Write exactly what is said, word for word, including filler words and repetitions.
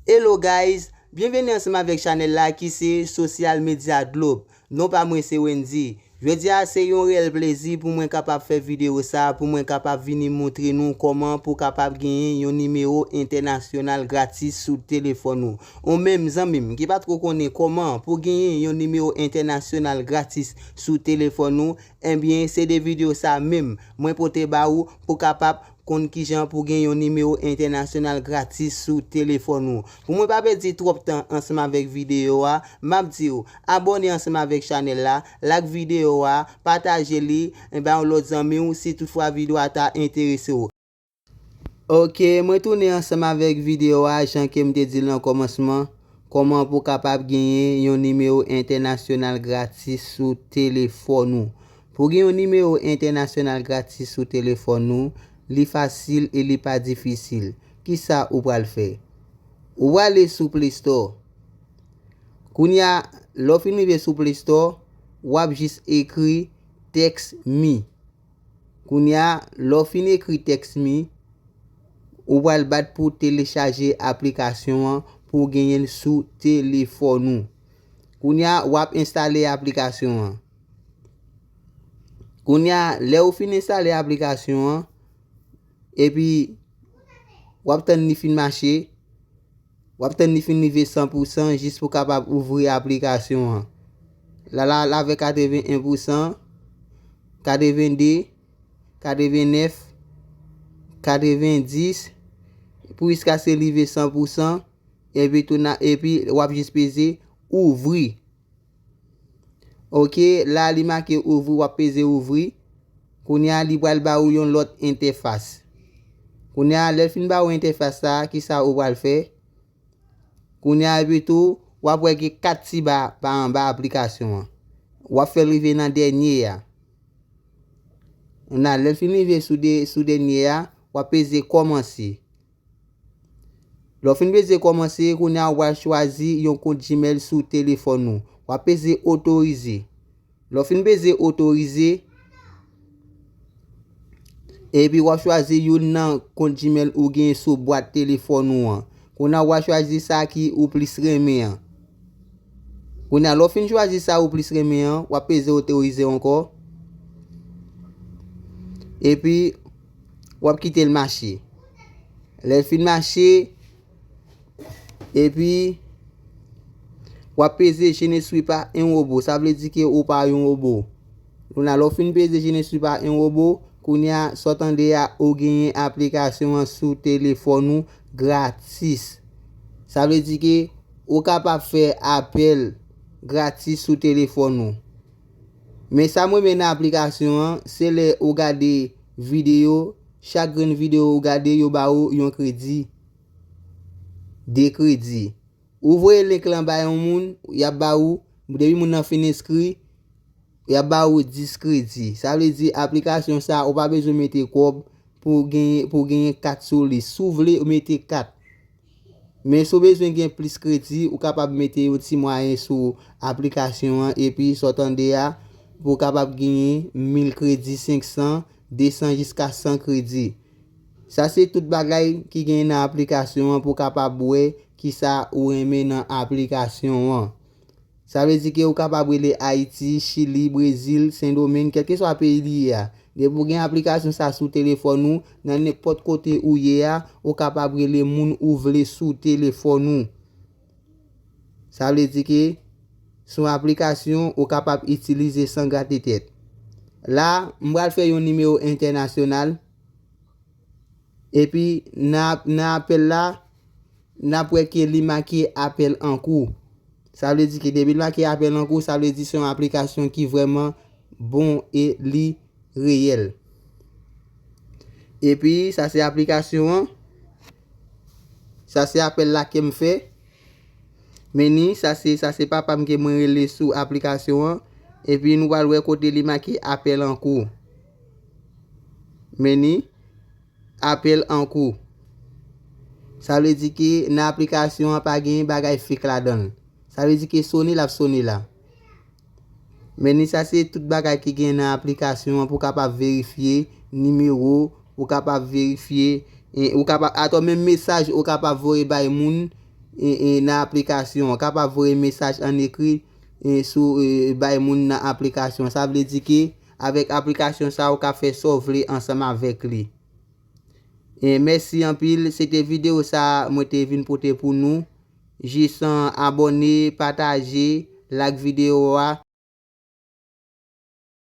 Hello guys, byenveni ansanm avèk chanèl la ki se Social Media Globe. Non pa mwen se Wendy. Jodi a se yon reyèl plezi pou mwen kapab fè videyo sa, pou mwen kapab vini montre nou kòman pou kapab genyen yon nimewo entènasyonal gratis sou telefòn ou. Ou menm zanmi m ki pa twò konnen kòman pou genyen yon nimewo entènasyonal gratis sou telefòn ou, ebyen se de videyo sa menm mwen pote ba ou pou kapab konn kijan pou gen yon nimewo entènasyonal gratis sou telefòn ou. Pou mwen pa pèdi twòp tan ansanm avèk videyo a, m ap di w, abòne ansanm avèk chanèl la, like videyo a, pataje li, e ba yon lòt zanmi w si toutfwa videyo a ta enterese w. Ok, mwen tounen ansanm avèk videyo a, jan ke m te di l nan kòmansman, kòman pou kapab genyen yon nimewo entènasyonal gratis sou telefòn ou. Pou gen yon nimewo entènasyonal gratis sou telefòn ou, li fasil e li pa difisil. Kisa ou pral fè? Ou prale sou Play Store. Kounye a, lè w fin rive sou Play Store, w ap jis ekri Text Me. Kounye a, lè w fin ekri Text Me, ou pral bat pou telechaje aplikasyon an pou w genyen l sou telefòn ou. Kounye a, w ap enstale aplikasyon an. Kounye a, lè w fin enstale aplikasyon an, epi w ap tann li fin mache, w ap tann li fin rive san pou san jis pou kapab ouvri aplikasyon an. La, la, l avèk katreven en pou san, katreven de, katreven nèf, katreven dis, pou jiskaske l rive san pou san, epi tou na, epi w ap jis peze ouvri. Ok, la li make ouvri, w ap peze ouvri. Kounye a, li pral ba ou yon lòt entèfas. Kounye a, lè l fin ba ou entèfas sa a, kisa ou pral fè? Kounye a, epi tou, w ap wè gen kat ti ba pa anba aplikasyon an. W ap fè l rive nan dènye a. Kounye a, lè l fin rive sou de, sou dènye a, w ap peze kòmanse. Lè w fin peze kòmanse, kounye a w pral chwazi yon kont Gmail sou telefòn ou. W ap peze otorize. Lè w fin peze otorize, epi w ap chwazi youn nan kont Gmail ou gen sou bwat telefòn ou an. Kounye a w pral chwazi sa ki ou plis renmen an. Kounye a lè w fin chwazi sa ou plis renmen an, w ap peze otorize ankò. Epi, w ap kite l mache. Lè l fin mache, epi w ap peze Je ne suis pas un robot. Sa vle di ke ou pa yon wobo. Kounye a, lè w fin peze Je ne suis pas un robot, kounye a, sa w tande a, ou genyen aplikasyon an sou telefòn ou gratis. Sa vle di ke ou kapab fè apèl gratis sou telefòn ou. Men sa m renmen nan aplikasyon an, se lè ou gade videyo, chak grenn videyo ou gade, yo ba ou yon kredi, de kredi. Ou voye link lan bay yon moun, y ap ba ou, depi moun nan fin enskri, y ap ba ou dis kredi. Sa vle di aplikasyon sa, ou pa bezwen mete kòb pou genyen, pou genyen kat sou li. Si w vle, ou mete kat. Men si w bezwen gen plis kredi, ou kapab mete yon ti mwayen sou aplikasyon an, epi sa w tande a, pou w kapab genyen mil kredi, senk san, de san jiska san kredi. Sa se tout bagay ki genyen nan aplikasyon an pou w kapab wè kisa ou renmen nan aplikasyon an. Sa vle di ke ou kapab rele Ayiti, Chili, Brezil, Sendomeng, kèlkeswa peyi li ye a. Depi w gen aplikasyon sa sou telefòn ou, nan nenpòt kote ou ye a, ou kapab rele moun ou vle sou telefòn ou. Sa vle di ke se yon aplikasyon ou kapab itilize san grate tèt. La, m pral fè yon nimewo entènasyonal. Epi nan, nan apèl la, n ap wè ke li make apèl an kou. Sa vle di ke depi l make apèl an kou, sa vle di se yon aplikasyon ki vrèman bon e li reyèl. Epi, sa se aplikasyon an. Sa se apèl la ke m fè. Men ni, sa se, sa se papa m ke mwen rele sou aplikasyon an. Epi nou pral wè kote li make apèl an kou. Men ni, apèl an kou. Sa vle di ke nan aplikasyon an pa gen bagay fake ladan l. Sa vle di ke sone l ap sone la. Men ni sa se tout bagay ki gen nan aplikasyon an pou w kapab verifye nimewo, ou kapab verifye, e, ou kapab, atò menm mesaj ou kapab voye bay moun, e, e, nan aplikasyon an, kapab voye mesaj an ekri, e, sou, e, bay moun nan aplikasyon. Sa vle di ke avèk aplikasyon sa, ou ka fè sa w vle ansanm avèk li. E mèsi anpil, se te videyo sa mwen te vin pote pou nou. Jis, an, abòne, pataje, like videyo a.